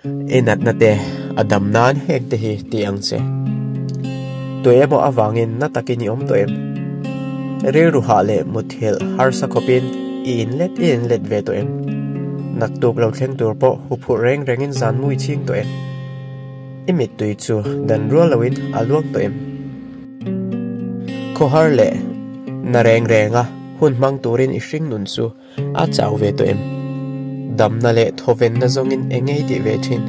I natna te a dam nan heng te hi ti ang che. Tui emaw avangin na takin i awm tawh em? Rilru hah leh muthilh harsa khawpin i inlet i inlet ve tawh em? Naktuk lo thleng tur pawh huphurh reng rengin zan mui chhing tawh em? I mittui chu dan rual loin a luang tawh em? Khawhar leh na reng renga hun hmang turin i hring nun chu A chau ve tawh em? Damna leh thawvenna zawngin eng ngei tih ve thin?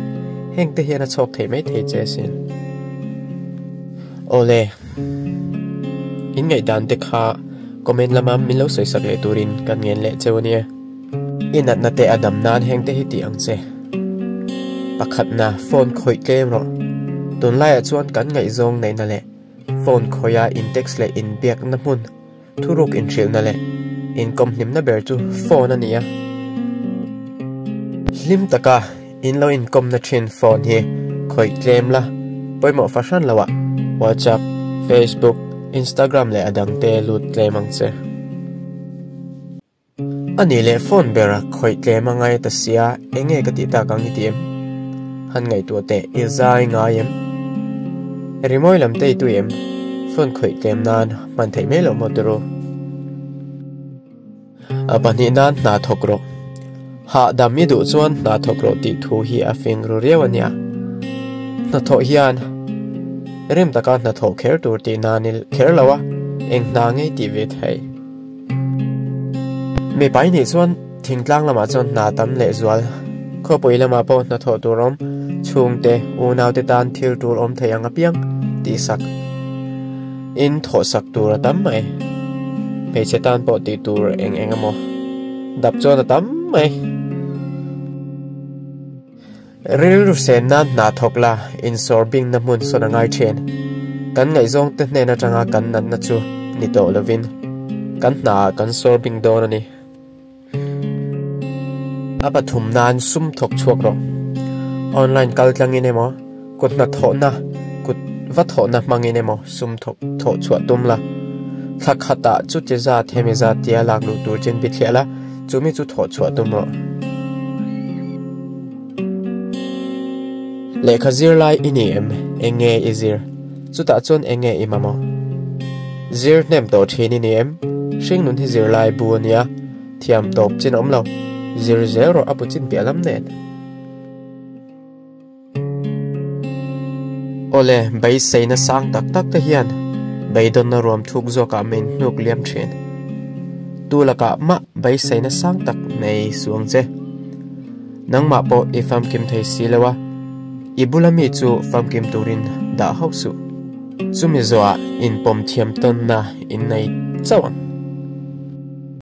Heng te hian a chhawk thei mai thei che asin. Awle, in ngaihdan te kha comment lama min lo sawisak leh turin kan ngen leh cheu ania. I natna te a dam nan heng te hi tih ang che. Pakhatna, phone khawih tlem rawh. Tunlaiah chuan kan ngaihzawng neihna leh phone khawiha in text leh inbiakna hmun Thuruk inhrilhna leh inkawmhlimna ber chu phone a ni a. Hlim taka in lo inkawmna thin phone hi khawih tlem la, pawimawh fahran loah WhatsApp, Facebook, Instagram leh a dangte lut tlem ang che. A nih leh phone ber khawih tlem a ngai ta sia, eng nge ka tih tak ang i ti em? Han ngaihtuah teh, i zai ngai em? Rimawi lam te i tui em? Phone khawih tlem nan hman theih mai loh maw turu? A pahnih nan hna thawk rawh. Hahdam i duh chuan hna thawk rawh tih thu hi a fing ru riau a nia. Hnathawh hian rim taka hnathawh kher tur tih nan i kher lo a, eng hna ngei tih ve thei. Mipa i nih chuan thingtlang lamah chuan hna tam leh zual, khawpui lamah pawh hnathawh tur awm, chhungte, unaute tan thil tul awm thei ang apiang tihsak in thawhsak tur a tam mai. Hmeichhe tan pawh tih tur eng eng emaw dap chuan a tam mai. Rilru sen nan hna thawk la, insawr bingna hmun sawn a ngai thin. Kan ngaihzawngte hnen atanga kan natna chu ni tawh lovin kan hnaah kan sawr bing dawn a ni. A pathum nan sum thawk chhuak rawh. Online kal tlangin emaw, kut hnathawhna, kut va thawhna hmangin emaw sum thawk thawh chhuah tum la. Thla khatah chuti zat hemi zat tia lak luh tur chin bithliah la, chumi chu thawh chhuah tum rawh. Lehkha zir lai i ni em? Eng nge i zir? Chutah chuan eng nge i mamawh? Zir hnem tawh thin i ni em? Hringnun hi zir lai bu a nia, thiam tawp chin a awm lo. Zir zel rawh a bu chin piah lam nen. Awle, beiseina sang tak tak te hian beidawnna ruam thuk zawkah min hnuk liam thin. Tu lakah mah beiseina sang tak nei suang che. Nangmah pawh i famkim thei si lo a, i bula mi chu famkim turin dah hauh suh. Chumi zawhah inpawm thiam tawnna in nei chauh ang.